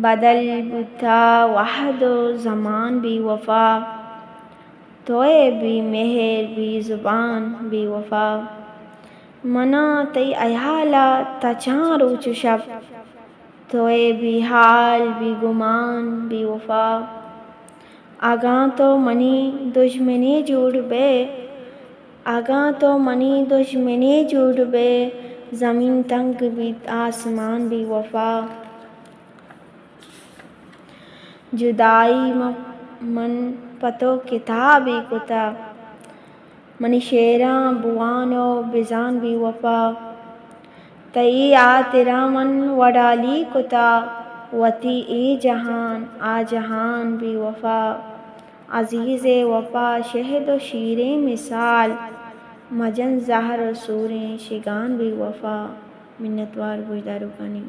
بدل بوتا وہد و زمان بے وفا، توئے بے مہر بے زبان بے وفا۔ منا تئی ہیالا تچاں روچ و شپ، توئے بے حال بے گمان بے وفا۔ اگاں تو منی دژمنے جوڑ بئے، اگاں تو منی دژمنے جوڑ بئے، زمین تنگ بیت آسمان بے وفا۔ جدائی م-، من پہ تو کتابے کتا، منی شعراں بوان و بزان بے وفا۔ تئی ہاترا من وڈالی کتا، وتی اے جہان آ جہان بے وفا۔ عزیز وفا شہد و شیریں مثال، مجن زہر و سوریں شگان بے وفا۔ منتوار گوشداروکانی۔